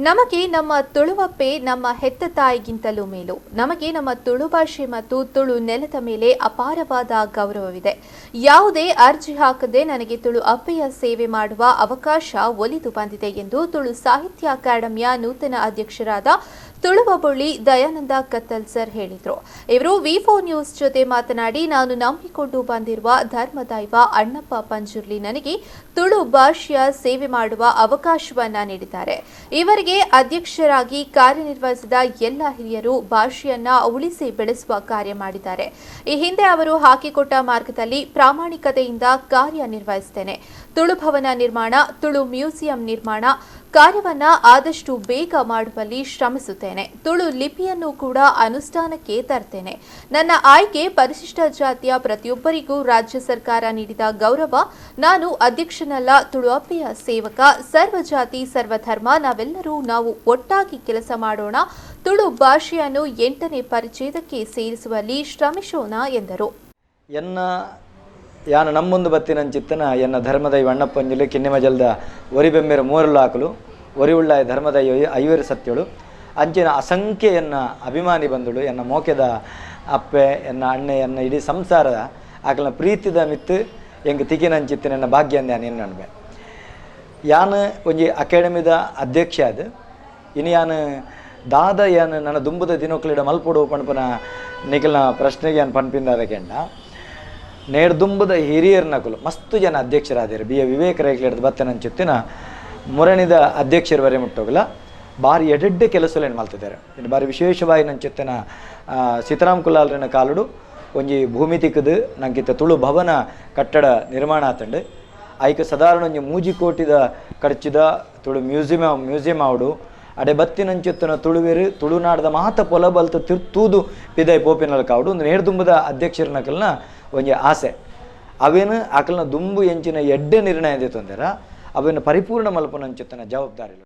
ನಮಗೆ ನಮ್ಮ ತುಳುವಪ್ಪೆ ನಮ್ಮ ಹೆತ್ತ ತಾಯಿಗಿಂತಲೂ ಮೇಲು. ನಮಗೆ ನಮ್ಮ ತುಳು ಭಾಷೆ ಮತ್ತು ತುಳು ನೆಲದ ಮೇಲೆ ಅಪಾರವಾದ ಗೌರವವಿದೆ. ಯಾವುದೇ ಅರ್ಜಿ ಹಾಕದೆ ನನಗೆ ತುಳು ಅಪ್ಪೆಯ ಸೇವೆ ಮಾಡುವ ಅವಕಾಶ ಒಲಿದು ಬಂದಿದೆ ಎಂದು ತುಳು ಸಾಹಿತ್ಯ ಅಕಾಡೆಮಿಯ ನೂತನ ಅಧ್ಯಕ್ಷರಾದ ತುಳುವಬೊಳ್ಳಿ ದಯಾನಂದ ಕತ್ತಲ್ ಸರ್ ಹೇಳಿದರು. ಇವರು ವಿ4 ನ್ಯೂಸ್ ಜೊತೆ ಮಾತನಾಡಿ, ನಾನು ನಂಬಿಕೊಂಡು ಬಂದಿರುವ ಧರ್ಮದೈವ ಅಣ್ಣಪ್ಪ ಪಂಜುರ್ಲಿ ನನಗೆ ತುಳು ಭಾಷೆಯ ಸೇವೆ ಮಾಡುವ ಅವಕಾಶವನ್ನ ನೀಡಿದ್ದಾರೆ. ಇವರಿಗೆ ಅಧ್ಯಕ್ಷರಾಗಿ ಕಾರ್ಯನಿರ್ವಹಿಸಿದ ಎಲ್ಲ ಹಿರಿಯರು ಭಾಷೆಯನ್ನ ಉಳಿಸಿ ಬೆಳೆಸುವ ಕಾರ್ಯ ಮಾಡಿದ್ದಾರೆ. ಈ ಹಿಂದೆ ಅವರು ಹಾಕಿಕೊಟ್ಟ ಮಾರ್ಗದಲ್ಲಿ ಪ್ರಾಮಾಣಿಕತೆಯಿಂದ ಕಾರ್ಯನಿರ್ವಹಿಸುತ್ತೇನೆ. ತುಳು ಭವನ ನಿರ್ಮಾಣ, ತುಳು ಮ್ಯೂಸಿಯಂ ನಿರ್ಮಾಣ ಕಾರ್ಯವನ್ನ ಆದಷ್ಟು ಬೇಗ ಮಾಡುವಲ್ಲಿ ಶ್ರಮಿಸುತ್ತೇನೆ. ತುಳು ಲಿಪಿಯನ್ನು ಕೂಡ ಅನುಷ್ಠಾನಕ್ಕೆ ತರ್ತೇನೆ. ನನ್ನ ಆಯ್ಕೆ ಪರಿಶಿಷ್ಟ ಜಾತಿಯ ಪ್ರತಿಯೊಬ್ಬರಿಗೂ ರಾಜ್ಯ ಸರ್ಕಾರ ನೀಡಿದ ಗೌರವ. ನಾನು ಅಧ್ಯಕ್ಷನಲ್ಲ, ತುಳು ಅಪ್ಪೆಯ ಸೇವಕ. ಸರ್ವ ಜಾತಿ, ಸರ್ವಧರ್ಮ, ನಾವೆಲ್ಲರೂ ನಾವು ಒಟ್ಟಾಗಿ ಕೆಲಸ ಮಾಡೋಣ. ತುಳು ಭಾಷೆಯನ್ನು ಎಂಟನೇ ಪರಿಚ್ಛೇದಕ್ಕೆ ಸೇರಿಸುವಲ್ಲಿ ಶ್ರಮಿಸೋಣ ಎಂದರು. ಎನ್ನ ಯಾನ ನಮ್ಮೊಂದು ಬತ್ತಿನಂಚಿತ್ತನ ಎನ್ನ ಧರ್ಮದೈವ ಅಣ್ಣಪ್ಪಂಜಲಿ, ಕಿನ್ನಿಮಜಲ್ದ ಒರಿಬೆಮ್ಮೆರ ಮೂರಲು ಹಾಕಲು ಒರಿ ಉಳ್ಳಾಯ ಧರ್ಮದೈವ ಐವರು ಸತ್ಯಳು, ಅಂಚಿನ ಅಸಂಖ್ಯ ಎನ್ನ ಅಭಿಮಾನಿ ಬಂಧುಳು, ಎನ್ನ ಮೋಕೆದ ಅಪ್ಪೆ, ಎನ್ನ ಅಣ್ಣೆ, ಎನ್ನ ಇಡೀ ಸಂಸಾರದ ಆಕಲ್ನ ಪ್ರೀತಿದ ಮಿತ್ತು ಎಂಕ್ ತಿಕಿನಂಚಿತ್ತಿನ ಎನ್ನ ಭಾಗ್ಯ ಅಂದ್ ಯಾನ್ ಎನ್ನೊನ್ಬೆ. ಯಾನ್ ಒಂಜಿ ಅಕಾಡೆಮಿದ ಅಧ್ಯಕ್ಷ ಆದ್ ಇನಿ ಯಾನ್ ದಾದ ಯಾನ್ ನನ್ನ ದುಂಬುದ ದಿನೊಕ್ಲೆಡ ಮಲ್ಪೊಡು ಪನ್ಪುನ ನಿಕಲ್ನ ಪ್ರಶ್ನೆಗೆ ಯಾನ್ ಪನ್ಪಿಂದ ಅದಕ್ಕೆಂಡ, ನೇರ್ದುಂಬುದ ಹಿರಿಯರ್ನಕುಲು ಮಸ್ತ್ ಜನ ಅಧ್ಯಕ್ಷರಾದಿರು. ಬಿ ಎ ವಿವೇಕ ರೈಕ್ಲೆಡ್ದ್ ಬತ್ತನಂಚಿತ್ತಿನ ಮುರಣಿದ ಅಧ್ಯಕ್ಷರು ಬರೆ ಮುಟ್ಟೋಗಲ ಬಾರಿ ಎಡೆಡ್ಡೆ ಕೆಲಸಲೇನು ಮಲ್ತಿದ್ದಾರೆ. ಇನ್ನು ಬಾರಿ ವಿಶೇಷವಾಗಿ ನಂಚಿತ್ತಿನ ಸೀತಾರಾಮ್ ಕುಲಾಲ್ರಿನ ಕಾಲುಡು ಒಂಜಿ ಭೂಮಿ ತಿಕ್ಕದು ನಂಕಿತ್ತ ತುಳು ಭವನ ಕಟ್ಟಡ ನಿರ್ಮಾಣ ಆತಂಡು. ಐಕ್ ಸಾಧಾರಣ ಒಂಜಿ 3 ಕೋಟಿದ ಖರ್ಚಿದ ತುಳು ಮ್ಯೂಸಿಯಂ ಮ್ಯೂಸಿಯಂ ಆವಡು, ಅಡೆ ಬತ್ತಿನಂಚಿತ್ತಿನ ತುಳುವೆರು ತುಳುನಾಡದ ಮಾತ ಪೊಲ ಬಲ್ತ ತಿರ್ತೂದು ಪಿದೈ ಪೋಪಿನಲ್ಕ ಆವಡು, ಒಂದು ನೇರ್ದುಂಬುದ ಅಧ್ಯಕ್ಷರನಕಲ್ನ ಒಂಜಿ ಆಸೆ. ಅವೇನು ಅಕಲ್ನ ದುಂಬು ಎಂಚಿನ ಎಡ್ಡೆ ನಿರ್ಣಯ ದೆತೊಂದೆರ, ಅವೇನು ಪರಿಪೂರ್ಣ ಮಲ್ಪುನಂಚಿತ್ತಿನ ಜವಾಬ್ದಾರಿ.